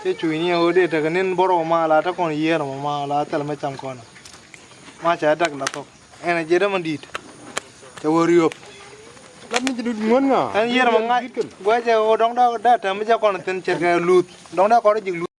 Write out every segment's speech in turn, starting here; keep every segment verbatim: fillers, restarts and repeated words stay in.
Cä cuc ni ɣöö dee tekɛ ni̱n bärɔw ma la te kɔn yiëër mɔ ma la thil mɛ cam kɔn. Ma cɛ dak la thok. Ɛn a jiɛt ɛmɛ di̱i̱t. Cɛ wä riöp. Lat ni ji̱ duut ŋuän ŋa? Ɛn yiëër mɔ ŋa̱c. Guɛ cɛ ɣöö dɔ̱ŋ dee, dee tɛm mi cɛ kɔn thi̱n ce̱tkɛ luth. Dɔ̱ŋ dee kɔn ji̱ luth.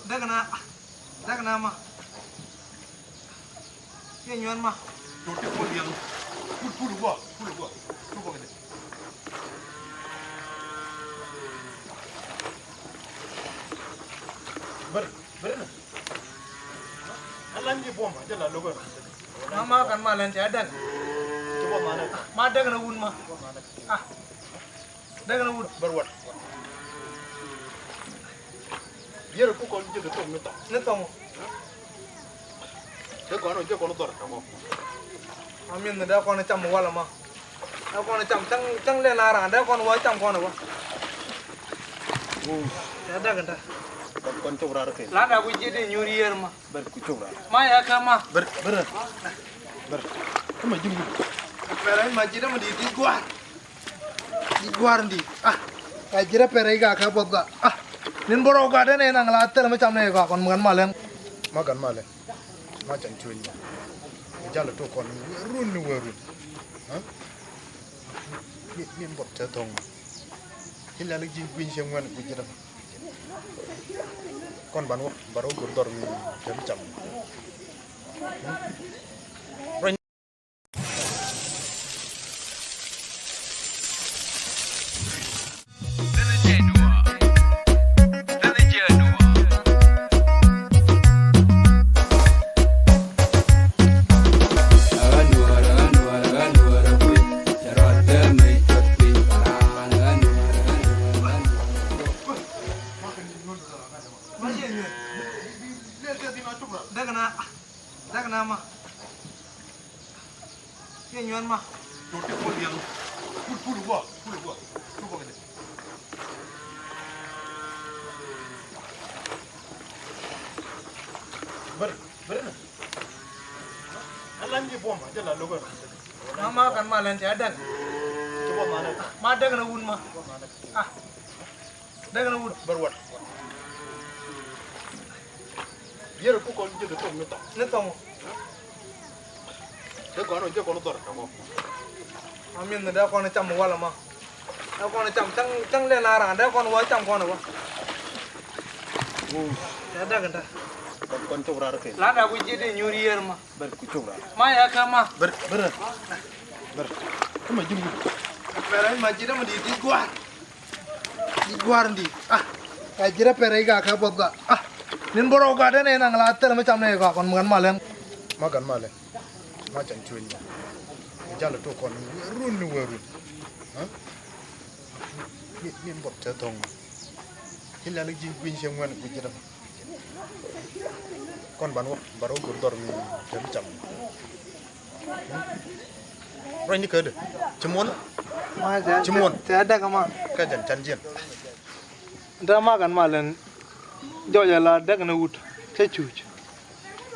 Däk na, däk na ma. Kiɛ nyuɛn ma. Tɔ ti pul diaŋ. Pul, pul gua, pul gua. Tu kɔ kɛ dɛ. Ber, ber na. Alan ji buɔm, jɛ la logo. Ma, ma kan ma lɛn ti a däk. Ti buɔm ma lɛn. Ma däk na wun ma. Ah. Däk ni wut. Bär wat. Yɛrɛ ku kɔn ji̱ kɛ thok ni thɔŋ. Ni thɔŋ. Dee kɔn jɛ kɔn dhɔr kɛ mɔ. Amin ni dee kɔn cam walɛ ma. Dee kɔn cam caŋ, caŋ lɛ na ran dee kɔn wä cam kɔn wä. Wuu. Dee däk ni dee. Kɔn, kɔn cop rar kɛ. La da ku ji̱ di nyuur yɛr ma. Ber ku cop rar. Ma ya kɛ ma. Ber, ber. Ber. Kä ma ji̱ wut. Pɛrɛ ma ji̱ dee ma di di guar. Di guar ndi. Ah. Ka ji̱ dee pɛrɛ ka kɛ buɔth ga. Ah. Nin bärɔw ga dee nɛ naŋ la thilɛ mi cam nɛ ga kɔn mɛ gan ma lɛn. Ma gan ma lɛn. Ma can cuny ma. Jal to kɔn wä run ni wä run. Ha? Ni, ni buɔth te thɔŋ. Ci lɛl ji̱ gui̱ny cieŋ ŋuɛn gui̱c ji̱ dämɛ. Kɔn ban wä, ban wä go̱r dhɔr mi te mi cam. Ruany. Däk na, däk na ma. Kiɛ nyuɛn ma. Tɔ ti pul diaŋ. Pul, pul gua, pul gua. Tu kɔ kɛ dɛ. Ber, ber na. Alan ji buɔm, jɛ la logo. Ma, ma kan ma lɛn ti a däk. Ti buɔm ma lɛn. Ma däk na wun ma. Ah. Däk ni wut. Bär wat. Yɛrɛ ku kɔn ji̱ kɛ thok ni thɔŋ. Ni thɔŋ. Dee kɔn jɛ kɔn dhɔr kɛ mɔ. Amin ni dee kɔn cam walɛ ma. Dee kɔn cam caŋ, caŋ lɛ na ran dee kɔn wä cam kɔn wä. Wuu. Dee däk ni dee. Kɔn, kɔn cop rar kɛ. La da ku ji̱ di nyuur yɛr ma. Ber ku cop rar. Ma ya kɛ ma. Ber, ber. Ber. Kä ma ji̱ wut. Pɛrɛ ma ji̱ dee ma di di guar. Di guar ndi. Ah. Ka ji̱ dee pɛrɛ ka kɛ buɔth ga. Ah. Nin bärɔw ga dee nɛ naŋ la thilɛ mi cam nɛ ga kɔn mɛ gan ma lɛn. Ma gan ma lɛn. Ma can cuny ma. Jal to kɔn wä run ni wä run. Ha? Ni, ni buɔth te thɔŋ. Ci lɛl ji̱ gui̱ny cieŋ ŋuɛn gui̱c ji̱ dämɛ. Kɔn ban wä, ban wä go̱r dhɔr mi te mi cam. Ruany ni kädɛ. Ci muɔn. Ma cɛ, ci muɔn. Cɛ däk ma. Kä jɛn can jiɛn. Ntä ma kan ma lɛn jɔc ala däk ni wut. Cɛ cuc.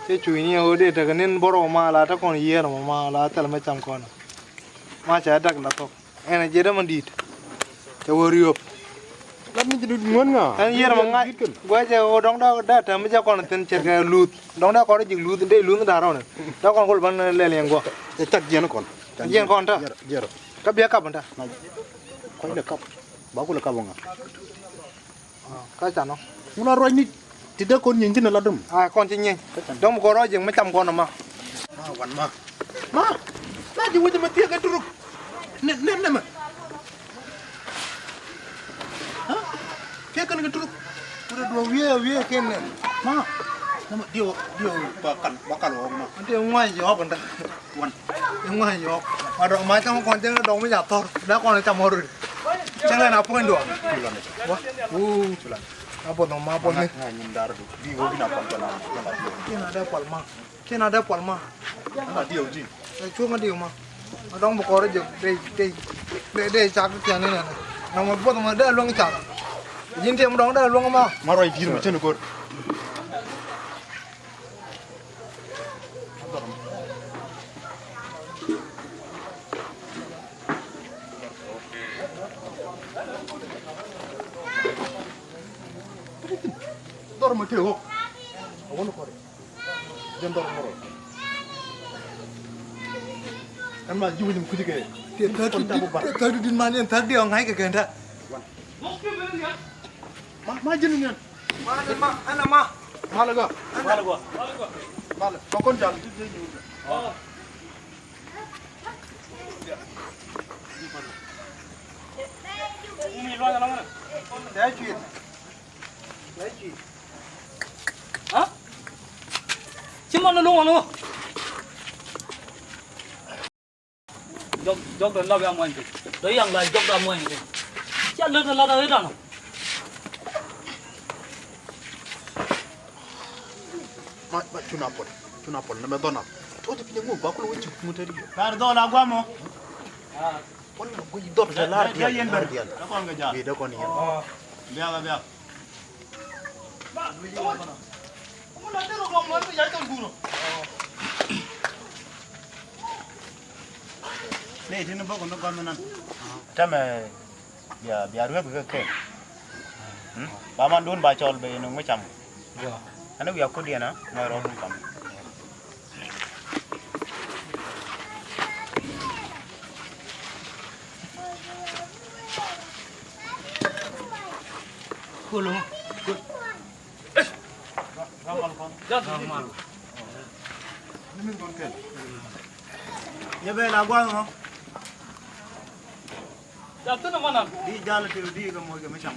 Cɛ cuc ni ɣöö dee tekɛ ni̱n bärɔw ma la te kɔn yiëër mɔ ma la thil mɛ cam kɔn. Ma cɛ däk la thok. Ɛn a jiɛt ɛmɛ di̱i̱t. Cɛ wä riöp. Lat ni ji̱ duut ŋuän ŋa? Ɛn yiɛr mɛ ŋa̱c. Guɛ cɛ wä dɔ̱ŋ dee, dee tɛm mi cɛ kɔn thi̱n ce̱tkɛ luth. Dɔ̱ŋ dee kɔn ji̱ luth, dee luth da̱r rɔnɛ. Dee kɔn kol ban lɛl yɛn guɔ. Ɛ cak jiɛn kɔn. Jiɛn kɔn tä. Jiɛn, jiɛn rɔ. Kä biɛ kap ɔn tä. Kɔc lɛ kap. Ba kulɛ kap ɔn ŋa? Ka canɔ. Ŋun a ruacni ti dee kɔn nyieny thin a la dom. A kɔn ci nyieny. Dom kɔn rɔ jiŋ mi cam kɔn ma. Ma wan ma. Ma. Ma di wec ma thiek kɛ turuk. Ne, ne, ne ma. Ha? Thiek kɛn kɛ turuk. Wut a duɔ wiee wiee kɛn ne. Ma. Ne ma diɔ, diɔ ba kal, ba kal wɔ ma. Diɔ ŋuany yɔɔk nda. Wan. Iŋuan yɔɔk. Ma dɔk ma cam kɔn cäŋ dɔk mi ca thɔr. Dee kɔn cam ɔr. Cäŋ lɛ na puɔ̱ny duɔk. Wa. Wuu. A buɔth ma buɔth ni. Ŋa nyin dar du. Bi wä bi na kɔn kɔn na. Ina dee kual ma. Cin a dee puɔl ma. Ɛn a diɛw ji̱. Ɛ cuŋ a diɛw ma. A dɔŋ bi kɔr jɛ dee, dee, dee, dee cak tiɛn ni nɛn. Nɔmɔ buɔth ma dee luäŋ cak. Ji̱n tiɛm dɔŋ dee luäŋ ma. Ma ruac di̱i̱r ma cin kor. Dhɔr ma tëë ɣɔk. A wä ni kɔrɛ. Jɛn dhɔr mɔrɔ. Ɛn ma ji̱ wä ji̱ mi kui̱c kɛ. Tëë thäk ti di̱t, tëë thäk ti di̱t man yɛn thäk diɛ ɔ ŋa̱c kɛ kɛn tɛ. Ma, ma ji̱n ni yɛn. Ma, ɛn ma, ɛn ma. Ma lɛ gɔaa. Ɛn ma lɛ gɔaa. Ma lɛ. Ma kɔn jal. Tɛ cuit. Tɛ cuit. Ha? Ci mɔn ni luŋ ɔn wä. Jɔk, jɔk dɔ lap ya muɔny kɛ. Dɔ yaŋ la jɔk dɔ muɔny kɛ. Cia lät dɔ lat a ɣet anɔ. Ma, ma, cun a pɔl, cun a pɔl, nɛ mɛ dhɔn a. Tɔ ti pinyɛ ŋu, ba kulɛ wä cik ŋu tɛ di. Kar dhɔl a guamɔ. Pɔl na guic dhɔl kɛ lar dial, lar dial. Dee kɔn kɛ jal. Bi dee kɔn yɛn. Biak, biak. Nɛ ti ni bok ni gɔm nan. Tɛmɛ bia, bia ruep kɛ kɛ. Hmm? Ba man dun ba cɔl bɛ ni ŋu cam. Ani wiak kudiɛn a mɛ rɔ dun kam. Kolo. Nyɛ bɛ la gua̱a̱th mɔ. Jal thin amana. Di jal ti di kɛ moc kɛ mi cam.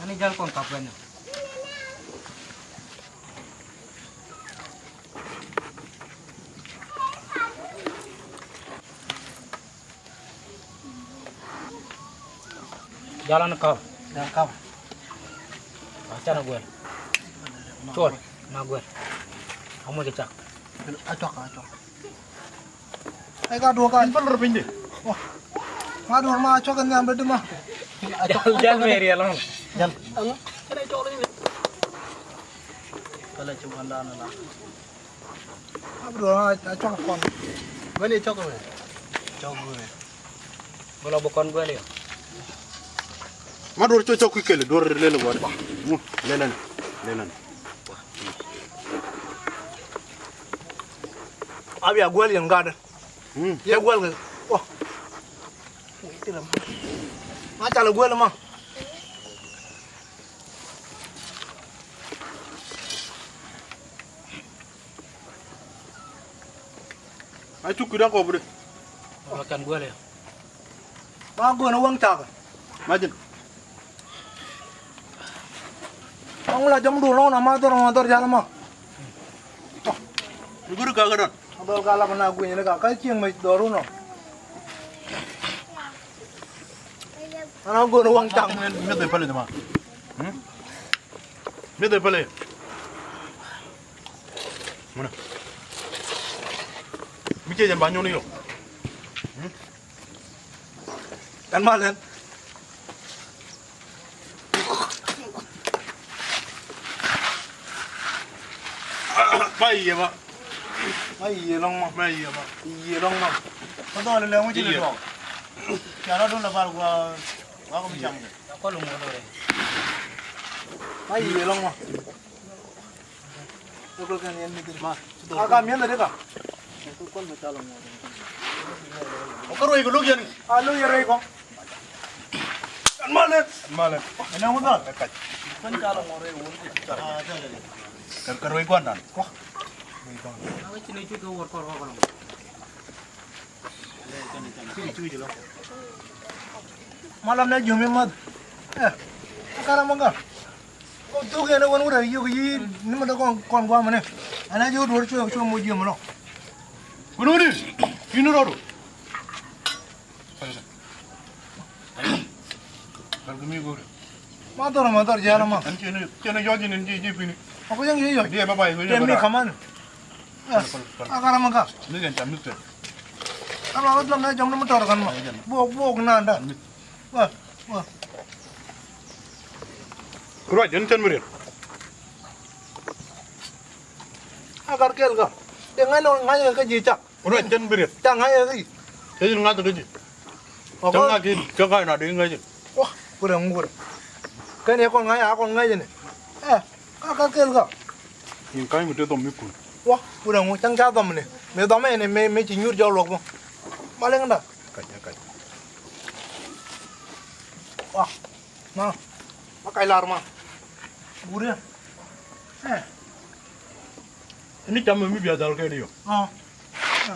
Ani jal kɔn kap kɛn. Jalan kau. Jalan kau. Acan a guɛl. Cuɔl na guɛl. Amuc a cak. A cak, a cak. Ai ka duɔk ka. Pal rɔ piny de. Wah. Ka duɔk ma cak ni ambe duma. Jal, jal me riel ɔn. Jal. Kala ci wanda na la. Abdul a, a cɔk kɔn. Guɛl i̱ cɔk mɛ. Cɔk guɛl. Bula bu kɔn guɛl i̱. Ma duɔr cɔk cɔk kui̱ kɛl, duɔr lel guɔr. Mu, lelen, lelen. Abi a guɛl yɛn gat. Hmm. Yɛ guɛl kɛ. Wah. Ma cal guɛl ma. A cuk ki dɔ̱ŋ kɔp ri. Wa kɛn guɛl ya. Ma guɛl ni wäŋ cakɛ. Ma ji̱n. Wäŋ la jɔm duun lɔŋ na ma dhɔr ma dhɔr jal ma. Ni guri ka kɛ dɔn. Ma dhɔr ka lap na gui̱ny ni ka ka cieŋ mec dhɔr wun ɔ. Ana guɛl ni wäŋ cak. Mi̱eth dee päl jama. Hmm? Mi̱eth dee päl. Muna. Mi cie jɛn ba nyɔni yɔ. Ɛn ma lɛn. Ma yiëë ma. Ma yiëë lɔŋ ma. Ma yiëë ma. Yiëë lɔŋ ma. Kä dhɔl lɛ ŋuci lɛ tuɔk. Ca rɔ dun lɛ bar gua. Wa kɔ mi cam kɛ. Ma yiëë lɔŋ ma. Aka miɛn dɛ ka. Kä ruɔy kɛ luk yɛn. A luk yɛn ruɔy kɔ. An malɛ. An malɛ. Ɛn ɛŋu dhɔl. Ɛ kac. Kɛ, kɛ ruɔy guandan. Kɔ. Ruɔy guandan. Ma lam nɛ jiöm imath. Ɛ, a kara ma gam. Kɔ thuk yɛn ɛ wän wut a yök yi ni ma dee kɔn, kɔn guam ni. Ɛn a jiök duɔr cuɛ, cuɛ moc jiöm lɔ. Kununi, ini rɔdu. Kal kami gori. Ma dɔr, ma dɔr jala ma. An cene, cene yɔji ni ji ji pini. Aku yang ye yɔji. Dia baba yɔji. Temi kaman. A kara maka. Mi kan tam mi kan. Ama wat lam na jam na motor kan ma. Bok bok na da. Wa wa. Kura jen ten mirin. A kar kel ka. De ngai no ngai ka ji chak. Kura jen mirin. Chak ngai ka ji. Ke jin ngai ka ji. Chak ngai ki chak ngai na de ngai ji. Wa kura ngur. Kan ye kon ngai a kon ngai ne. Eh. Ka ka kel ka. Yin ka̱ny mi te dhɔm mi kun. Wa, wurɛ ŋu cäŋ ca dhɔm ni. Mi dhɔm ɛn mi, mi ci nyuur jɔk luɔk bä. Ma lɛŋ da. Kac, kac. Wa. Ma. Ma kac lar ma. Wurɛ. Eh. Ni cam mi bia dhal kɛ di yo. Ah.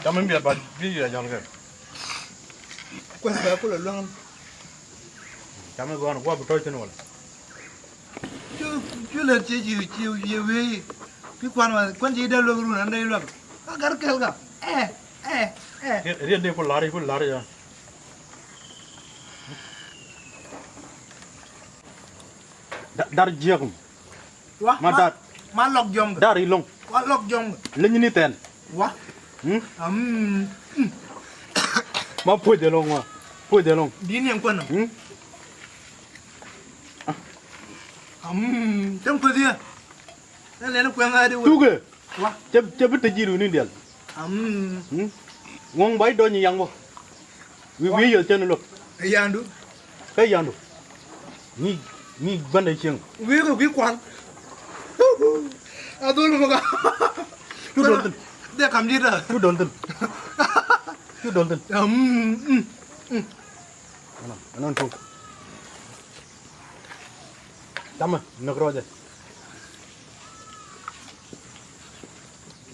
Cam mi bia ba, bia dhal kɛ. Kuɛ bɛ kulɛ luaŋ. Cam mi gɔn, gua bi tɔc thin wala. Cu, cu lät ci, ci, ci, ci wee. Ki kuan wa, kuan ci dee luäk run, an dee luäk. Ka gar kɛl ka. Eh, eh, eh. Riet, riet dee ku lar, ku lar ya. Da-, dar jiɛk. Wa, ma, ma dar. Ma lɔk jɔm. Dar ilɔŋ. Wa lɔk jɔm. Leny ni tɛn. Wa. Hmm? Am. Hmm. Ma puɔc ɛlɔŋ wa. Puɔc ɛlɔŋ. Di ni ɛn kuɛn. Hmm? Am. Cɛm kueth yɛ. Cɛ lɛn kuɛn a di wä. Tuke. Wa. Cɛ, cɛ bi te ji̱ runi dial. Am. Hmm? Ŋuɔ̱ŋ ba idɔny yaŋ bä. Wi̱i̱ wi̱i̱ yɔth cän lo̱k. Ɛ yandu. Kä yandu. Ŋi̱i̱c, ŋi̱i̱c bändɛ cieŋ. Wi̱i̱ kɛ kui̱ kua̱l. A dhol mɛ ka. Cu dol thi̱n. Dee kam ji̱ da. Cu dol thi̱n. Cu dol thi̱n. Mm, mm, mm. Ɛnɔ, ɛnɔ tuk. Tamɛ, näk rɔɔdɛ.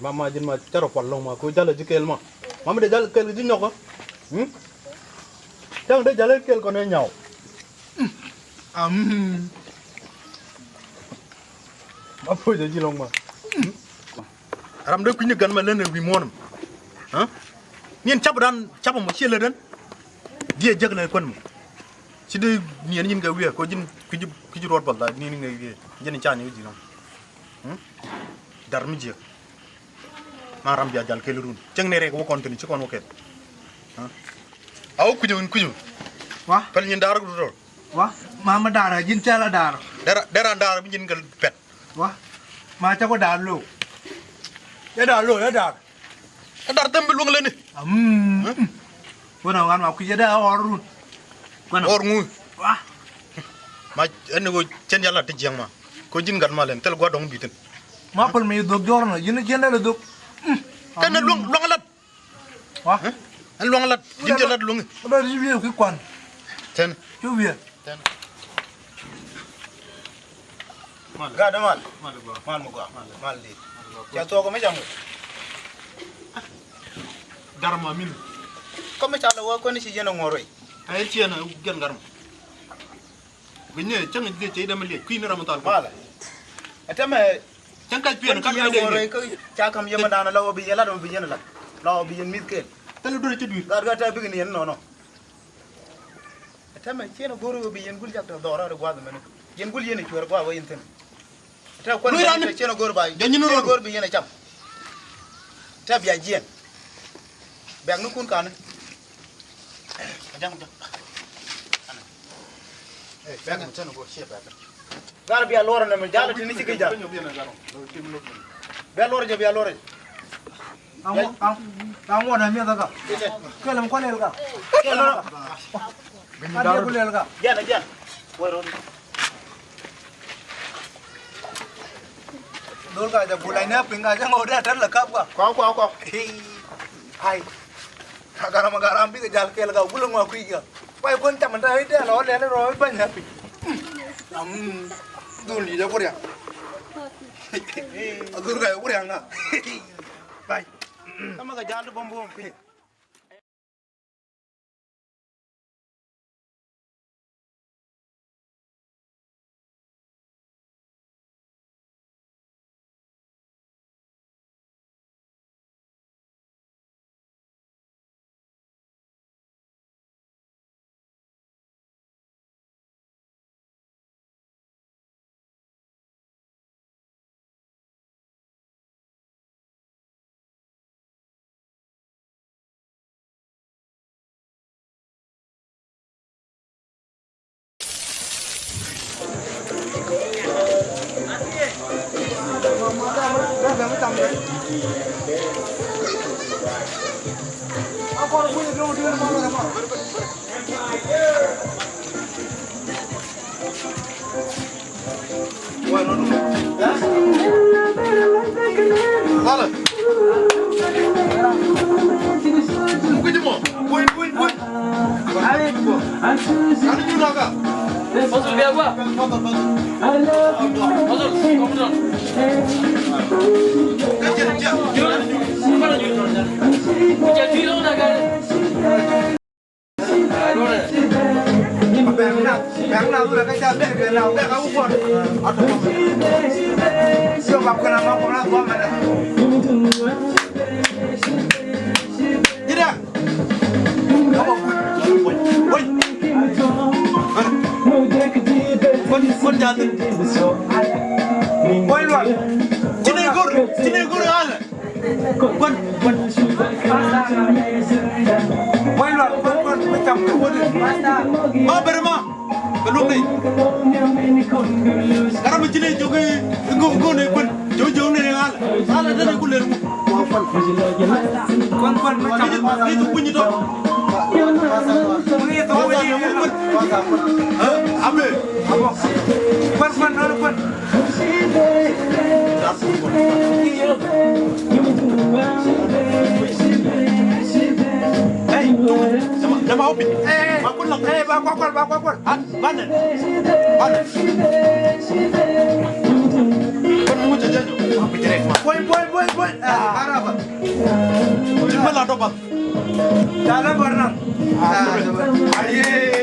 Ma, ma ji̱n ma carɔ kual lɔ̱ŋ ma, ko jalɛ ji̱ kɛɛl ma. Ma mi dee jalɛ kɛɛl ji̱ nyɔkä. Hmm? Cäŋ dee jalɛ kɛɛl kɔn ɛ nyaw. Am. Ma puɔ̱c ji̱ lɔ̱ŋ ma. Ram dee kui̱ni gan ma län ɛ wi̱i̱ muɔ̱ɔ̱n. Ha? Niɛn cap dan, cap mɔ ciɛ lät dan. Diɛ jek lɛ kuän mɔ. Ci dee niɛn nyin kɛ wiɛ, ko ji̱n kui̱ci, kui̱ci ruɔt bɔl da, niɛn nyin kɛ wiɛ. Jɛn ca nyɛ wi̱i̱ ji̱ lɔ̱ŋ. Hmm? Dar mi jiɛk. Ma ram bia jal kɛl run. Cäŋ ni rɛk wä kɔn kɛn ci kɔn wä kɛl. Ha? A wä kui̱c wä kui̱c wä. Wa? Pɛl nyin dar rut rɔ. Wa? Ma ma dar a ji̱n cɛl a dar. Dera, dera dar mi ji̱n kɛl pɛt. Wa? Ma cɛ kɔ dar lo. Yɛ dar lo, yɛ dar. Yɛ dar thɛm bi luäŋ leni. Am. Hmm? Wä na wan ma kui̱c yɛ dar ɣɔr run. Wä na. Ɣɔr ŋu. Wa? Ma ɛn ni wä cɛn yal a ti jiɛŋ ma. Ko ji̱n gat ma lɛn thil gua̱ dɔŋ bi̱thin. Ma päl mi dhok jɔr nɔ, ji̱n ji̱n dee lɛ dhok. Kɛn luäŋ, luäŋ lat. Wa? Ɛn luäŋ lat, ji̱n jɛ lat luäŋ. Dɔ di wi̱i̱ ki kuan. Tɛn. Cu wi̱i̱. Tɛn. Gat mal. Mal mi gɔaa. Mal dit. Ca thuɔk mi jam. Garma min. Kɔ mi ca lɛ wä kuɛn ci yɛn a ŋuɔr rɛy. Ɛ ciɛn a gɛn garma. Guinyɛ cäŋ ji̱ cɛ idämɛ liɛc kui̱ ni ram thal. Malɛ. Ɛ tämɛ. Cäŋ kac piɛn kac piɛn dee. Ca kam yɛmɛ danɔ la wä bi yɛn lat wä bi yɛn lat. La wä bi yɛn mi̱th kɛɛl. Thil duer ci dui̱r. Gat gat tɛ bikni yɛn nɔnɔ. Ɛ tämɛ ciɛn a go̱r wä bi yɛn gul jak tɛ dhɔra ri guath mɛn. Yɛn gul yɛn i̱ cuɛr guath wä yɛn thi̱n. Tɛ kuan. Luiran. Tɛ ciɛn a go̱r ba. Jɛ nyin ror. Go̱r bi yɛn a cam. Tɛ bia jiɛn. Bɛk ni kun kanɛ. Jaŋ jaŋ. Ɛ bɛk ni tɛn go̱r ciɛ bɛk. Gar bia luɔrɛ nɛ mi jal ti ni ci ki jal. Bia luɔrɛ jɛ bia luɔrɛ jɛ. Aŋuɔt ɛ miɛth ɛ ka. Kɛl mi kuan lɛl ka. Kɛl mi kuan. Ka diɛ ku lɛl ka. Jiɛn jiɛn. Wä rɔ. Dhol ka jɛ gulai nɛ piny ka jɛ ŋɔw dee tɛr lɛ kap ka. Kua kua kua. Ai. Ka garam garam bikɛ jal kɛl ka gulɛ ŋɔa kui̱ ka. Kuay kuɔn cam ta i̱ dɛl ɔ lɛl rɔ i̱ bany happy. Am dhul ni jɛ kuriak. A dhul ka jɛ kuriak ŋa. Bany. Kama ka jal ti bom bom piny. Kuɔn, kuɔn jathi. Kuɔn lual. Ci ni go̱r, ci ni go̱r ɣalɛ. Kuɔn, kuɔn. Kuɔn lual, kuɔn, kuɔn, kuɔn cam, kuɔn. Ma ber ma. Kɛ luɔk ni. Kara mi ci ni jok i̱ go̱, go̱ ni kuɔn. Jok, jok ni ɣalɛ. Ɣalɛ dee ni ku ler ku. Kuɔn, kuɔn, kuɔn, kuɔn. Hey, jama, jama, opi. Hey, hey, ba kual, kual, ba kual, kual. Banɛ. Banɛ. Kuɔn mucɛ jɛ jɔ. Kuɔn, kuɔn, kuɔn, kuɔn. Ah, baraba. Ti mɛ la dɔ ba. Dala barna. Ah, aye.